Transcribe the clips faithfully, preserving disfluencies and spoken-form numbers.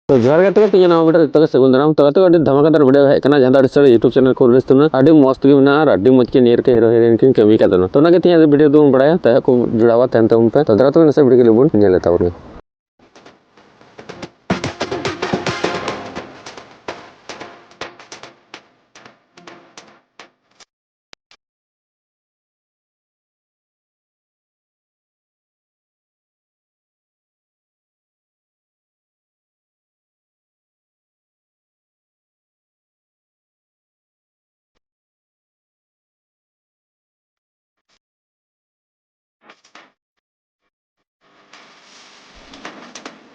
ᱛᱚ ᱡᱚᱦᱟᱨ ᱜᱟᱛᱮ ᱠᱚ, ᱛᱮᱦᱮᱧ ᱱᱟᱣᱟ ᱵᱷᱤᱰᱤᱭᱳ ᱡᱚᱛᱚ ᱜᱮ ᱥᱟᱹᱜᱩᱱ ᱫᱟᱨᱟᱢ᱾ ᱛᱚ ᱜᱟᱛᱮ ᱠᱚ, ᱟᱹᱰᱤ ᱫᱷᱟᱢᱟᱠᱟᱫᱟᱨ ᱵᱷᱤᱰᱤᱭᱳ ᱦᱮᱡ ᱠᱟᱱᱟ, ᱡᱟᱦᱟᱸ ᱫᱚ ᱟᱹᱰᱤ ᱥᱟᱹᱨᱤ YouTube ᱪᱮᱱᱮᱞ ᱠᱚ ᱨᱤᱞᱤᱡᱽ ᱛᱟᱵᱚᱱᱟ, ᱟᱹᱰᱤ ᱢᱚᱡᱽ ᱛᱮᱜᱮ ᱢᱮᱱᱟᱜᱼᱟ ᱟᱨ ᱟᱹᱰᱤ ᱢᱚᱡᱽ ᱠᱤᱱ ᱦᱤᱨᱳ ᱦᱤᱨᱳᱭᱤᱱ ᱠᱤᱱ ᱠᱟᱹᱢᱤ ᱠᱟᱫ ᱛᱟᱵᱚᱱᱟ᱾ ᱛᱚ ᱚᱱᱟᱜᱮ ᱛᱮᱦᱮᱧ ᱵᱷᱤᱰᱤᱭᱳ ᱫᱚᱵᱚᱱ ᱵᱟᱲᱟᱭᱟ, ᱛᱟᱭᱟ ᱠᱚ ᱡᱚᱲᱟᱣᱟ ᱛᱟᱦᱮᱱ ᱛᱟᱵᱚᱱ ᱯᱮ᱾ ᱛᱚ ᱫᱟᱨᱟ ᱛᱚᱵᱮ ᱱᱟᱥᱮ ᱵᱷᱤᱰᱤᱭᱳ ᱜᱮ ᱵᱚᱱ ᱧᱮᱞ ᱛᱟᱵᱚᱱ ᱜᱮ᱾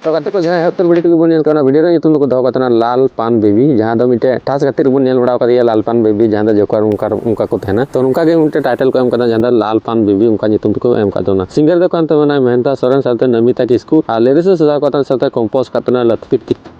ᱛᱚ ᱜᱟᱛᱮ ᱠᱚ, ᱡᱟᱦᱟᱸ ᱮᱦᱚᱵ ᱩᱛᱟᱹᱨ ᱵᱷᱤᱰᱤᱭᱳ ᱵᱚᱱ ᱧᱮᱞ ᱠᱟᱱᱟ, ᱵᱷᱤᱰᱤᱭᱳ ᱨᱮᱭᱟᱜ ᱧᱩᱛᱩᱢ ᱫᱚᱠᱚ ᱫᱚᱦᱚ ᱠᱟᱜ ᱛᱟᱦᱮᱱᱟ ᱞᱟᱞ ᱯᱟᱱ ᱵᱮᱵᱤ, ᱡᱟᱦᱟᱸ ᱫᱚ ᱢᱤᱫᱴᱮᱡ ᱴᱷᱟᱥ ᱜᱟᱛᱮ ᱨᱮᱵᱚᱱ ᱧᱮᱞ ᱵᱟᱲᱟ ᱠᱟᱫᱮᱭᱟ ᱞᱟᱞ ᱯᱟᱱ ᱵᱮᱵᱤ, ᱡᱟᱦᱟᱸ ᱫᱚ ᱡᱚᱠᱟᱨ ᱚᱱᱠᱟ, ᱚᱱᱠᱟ ᱠᱚ ᱛᱟᱦᱮᱱᱟ᱾ ᱛᱚ ᱱᱚᱝᱠᱟ ᱜᱮ ᱢᱤᱫᱴᱮᱡ ᱴᱟᱭᱴᱮᱞ ᱠᱚ ᱮᱢ ᱠᱟᱫᱟ, ᱡᱟᱦᱟᱸ ᱫᱚ ᱞᱟᱞ ᱯᱟᱱ ᱵᱮᱵᱤ, ᱚᱱᱠᱟ ᱧᱩᱛᱩᱢ ᱛᱮᱠᱚ ᱮᱢ ᱠᱟᱫ ᱛᱟᱵᱚᱱᱟ᱾ ᱥᱤᱝᱜᱟᱨ ᱫᱚ ᱠᱟᱱ ᱛᱟᱵᱚᱱᱟ ᱢᱮᱦᱮᱱᱫᱟ ᱥᱚᱨᱮᱱ ᱥᱟᱶᱛᱮ ᱱᱚᱢᱤᱛᱟ ᱠᱤᱥᱠᱩ, ᱟᱨ ᱞᱤᱨᱤᱠᱥ ᱥᱟᱡᱟᱣ ᱠᱟᱛᱮ ᱥᱟᱶᱛᱮ ᱠᱚᱢᱯᱳᱡᱽ ᱠᱟᱜ ᱛᱟᱵᱚᱱᱟ ᱞᱟᱛᱯᱤᱨ ᱠᱤᱥᱠᱩ᱾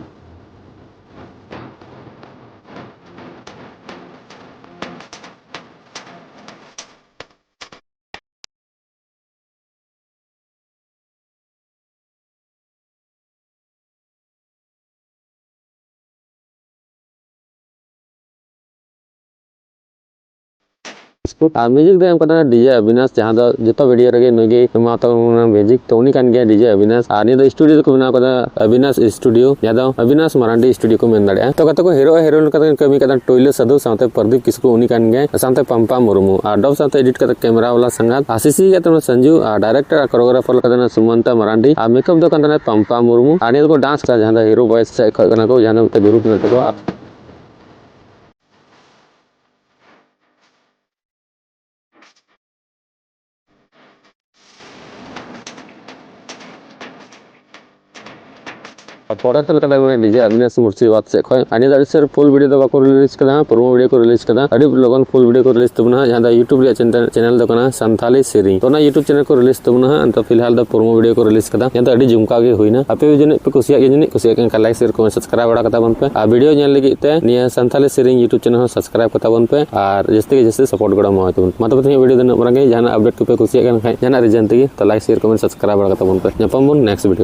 ᱟᱨ ᱢᱤᱭᱩᱡᱤᱠ ᱫᱚ ᱮᱢ ᱠᱟᱫᱟ ᱰᱤᱡᱮ ᱚᱵᱤᱱᱟᱥ, ᱡᱟᱦᱟᱸ ᱫᱚ ᱡᱚᱛᱚ ᱵᱷᱤᱰᱤᱭᱳ ᱨᱮᱜᱮ ᱱᱩᱭ ᱜᱮ ᱮᱢᱟ ᱛᱟᱵᱚᱱᱟ ᱢᱤᱭᱩᱡᱤᱠ᱾ ᱛᱚ ᱩᱱᱤ ᱠᱟᱱ ᱜᱮᱭᱟ ᱰᱤᱡᱮ ᱚᱵᱤᱱᱟᱥ, ᱟᱨ ᱱᱤᱭᱟᱹ ᱫᱚ ᱥᱴᱩᱰᱤᱭᱳ ᱫᱚᱠᱚ ᱵᱮᱱᱟᱣ ᱠᱟᱫᱟ ᱚᱵᱤᱱᱟᱥ ᱥᱴᱩᱰᱤᱭᱳ, ᱡᱟᱦᱟᱸ ᱫᱚ ᱚᱵᱤᱱᱟᱥ ᱢᱟᱨᱟᱱᱰᱤ ᱥᱴᱩᱰᱤᱭᱳ ᱠᱚ ᱢᱮᱱ ᱫᱟᱲᱮᱭᱟᱜᱼᱟ᱾ ᱛᱚ ᱜᱟᱛᱮ ᱠᱚ, ᱦᱤᱨᱳ ᱟᱨ ᱦᱤᱨᱳᱭᱤᱱ ᱞᱮᱠᱟᱛᱮ ᱠᱟᱹᱢᱤ ᱠᱟᱫᱟ ᱴᱩᱭᱞᱟᱹ ᱥᱟᱫᱷᱩ ᱥᱟᱶᱛᱮ ᱯᱨᱚᱫᱤᱯ ᱠᱤᱥᱠᱩ, ᱩᱱᱤ ᱠᱟᱱ ᱜᱮᱭᱟᱭ, ᱥᱟᱶᱛᱮ ᱯᱟᱢᱯᱟ ᱢᱩᱨᱢᱩ, ᱟᱨ ᱰᱚᱵ ᱥᱟᱶᱛᱮ ᱮᱰᱤᱴ ᱠᱟᱛᱮ ᱠᱮᱢᱮᱨᱟ ᱵᱟᱞᱟ ᱥᱟᱸᱜᱟᱛ, ᱟᱨ ᱥᱤᱥᱤ ᱠᱟᱛᱮ ᱥᱟᱱᱡᱩ, ᱟᱨ ᱰᱟᱭᱨᱮᱠᱴᱚᱨ ᱟᱨ ᱠᱳᱨᱤᱭᱳᱜᱨᱟᱯᱷᱟᱨ ᱞᱮᱠᱟᱛᱮ ᱥᱩᱢᱚᱱᱛᱟ ᱢᱟᱨᱟᱱᱰᱤ, ᱟᱨ ᱢᱮᱠᱟᱯ ᱫᱚ ᱠᱟᱱ ᱛᱟᱦᱮᱱᱟ ᱯᱟᱢᱯᱟ ᱢᱩᱨᱢᱩ, ᱟᱨ ᱱᱤᱭᱟᱹ ᱫᱚᱠᱚ ᱰᱟᱱᱥ ᱠᱟᱫᱟ, ᱡᱟᱦᱟᱸ ᱫᱚ ᱦᱤᱨᱳ ᱵᱚᱭᱮᱥ ᱥᱮᱫ ᱠᱷᱚᱡ ᱠᱟᱱᱟ ᱠᱚ, ᱡᱟᱦᱟᱸ ᱫᱚ ᱢᱤᱫᱴᱮᱱ ᱜᱨᱩᱯ ᱢᱮᱱᱟᱜ ᱛᱟᱠᱚᱣᱟ᱾ ᱟᱨ ᱯᱚᱨᱮ ᱛᱮ ᱞᱮᱠᱟ ᱞᱟᱹᱭ ᱢᱮ ᱱᱤᱡᱮ ᱟᱵᱤᱱᱟᱥ ᱢᱩᱨᱥᱤᱫᱟᱵᱟᱫᱽ ᱥᱮᱫ ᱠᱷᱚᱱ᱾ ᱟᱨ ᱱᱤᱭᱟᱹ ᱫᱚ ᱟᱹᱰᱤ ᱥᱟᱹᱨ ᱯᱷᱩᱞ ᱵᱷᱤᱰᱤᱭᱳ ᱫᱚ ᱵᱟᱠᱚ ᱨᱤᱞᱤᱡᱽ ᱠᱟᱫᱟ, ᱯᱨᱳᱢᱳ ᱵᱷᱤᱰᱤᱭᱳ ᱠᱚ ᱨᱤᱞᱤᱡᱽ ᱠᱟᱫᱟ᱾ ᱟᱹᱰᱤ ᱞᱚᱜᱚᱱ ᱯᱷᱩᱞ ᱵᱷᱤᱰᱤᱭᱳ ᱠᱚ ᱨᱤᱞᱤᱡᱽ ᱛᱟᱵᱚᱱᱟ, ᱡᱟᱦᱟᱸ ᱫᱚ YouTube ᱨᱮᱭᱟᱜ ᱪᱮᱱᱮᱞ, ᱪᱮᱱᱮᱞ ᱫᱚ ᱠᱟᱱᱟ ᱥᱟᱱᱛᱷᱟᱞᱤ ᱥᱮᱨᱮᱧ᱾ ᱛᱚ ᱚᱱᱟ YouTube ᱪᱮᱱᱮᱞ ᱠᱚ ᱨᱤᱞᱤᱡᱽ ᱛᱟᱵᱚᱱᱟ ᱦᱟᱸᱜ᱾ ᱱᱤᱛᱚᱜ ᱯᱷᱤᱞᱦᱟᱞ ᱫᱚ ᱯᱨᱳᱢᱳ ᱵᱷᱤᱰᱤᱭᱳ ᱠᱚ ᱨᱤᱞᱤᱡᱽ ᱠᱟᱫᱟ, ᱡᱟᱦᱟᱸ ᱫᱚ ᱟᱹᱰᱤ ᱡᱚᱢᱠᱟᱣ ᱜᱮ ᱦᱩᱭᱱᱟ᱾ ᱟᱯᱮ ᱡᱟᱹᱱᱤᱡ ᱯᱮ ᱠᱩᱥᱤᱭᱟᱜ ᱜᱮᱭᱟ ᱡᱟᱹᱱᱤᱡ, ᱠᱩᱥᱤᱭᱟᱜ ᱠᱟᱱ ᱠᱷᱟᱱ ᱞᱟᱭᱤᱠ, ᱥᱮᱭᱟᱨ, ᱠᱚᱢᱮᱱᱴ, ᱥᱟᱵᱥᱠᱨᱟᱭᱤᱵ ᱵᱟᱲᱟ ᱠᱟᱛᱟ ᱵᱚᱱ ᱯᱮ᱾ ᱟᱨ ᱵᱷᱤᱰᱤᱭᱳ ᱧᱮᱞ ᱞᱟᱹᱜᱤᱫ ᱛᱮ ᱱᱤᱭᱟᱹ ᱥᱟᱱᱛᱷᱟᱞᱤ ᱥᱮᱨᱮᱧ YouTube ᱪᱮᱱᱮᱞ ᱦᱚᱸ ᱥᱟᱵᱥᱠᱨᱟᱭᱤᱵ ᱠᱟᱛᱟ ᱵᱚᱱ ᱯᱮ ᱟᱨ ᱡᱟᱹᱥᱛᱤ ᱜᱮ ᱡᱟᱹᱥᱛᱤ ᱥᱟᱯᱳᱨᱴ ᱜᱚᱲᱚ ᱮᱢᱟᱣᱟᱭ ᱛᱟᱵᱚᱱ᱾ ᱢᱟ ᱛᱚᱵᱮ ᱛᱮᱦᱮᱧ ᱵᱷᱤᱰᱤᱭᱳ ᱫᱚ ᱤᱱᱟᱹᱜ ᱢᱟᱨᱟᱝ ᱜᱮ᱾ ᱡᱟᱦᱟᱱᱟᱜ ᱟᱯᱰᱮᱴ ᱠᱚᱯᱮ ᱠᱩᱥᱤᱭᱟᱜ ᱠᱟᱱ ᱠᱷᱟᱡ, ᱡᱟᱦᱟᱱᱟᱜ ᱨᱤᱡᱮᱱ ᱛᱮᱜᱮ, ᱛᱚ ᱞᱟᱭᱤᱠ, ᱥᱮᱭᱟᱨ, ᱠᱚᱢᱮᱱᱴ, ᱥᱟᱵᱥᱠᱨᱟᱭᱤᱵ ᱵᱟᱲᱟ ᱠᱟᱛᱟ ᱵᱚᱱ ᱯᱮ᱾ ᱧᱟᱯᱟᱢ ᱵᱚᱱ ᱱᱮᱠᱥᱴ ᱵᱷᱤᱰᱤᱭᱳ ᱨᱮ᱾